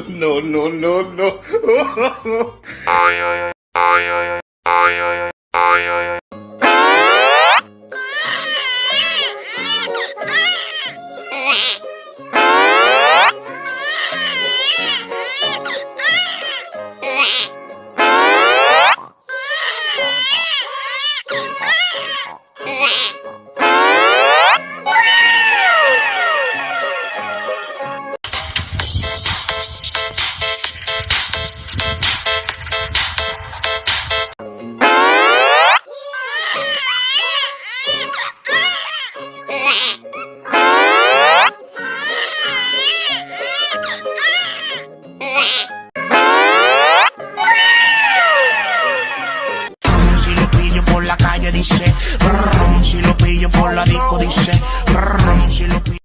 No, no, no, no. Dice, brum, si lo pillo por la disco, dice, brum, si lo pillo.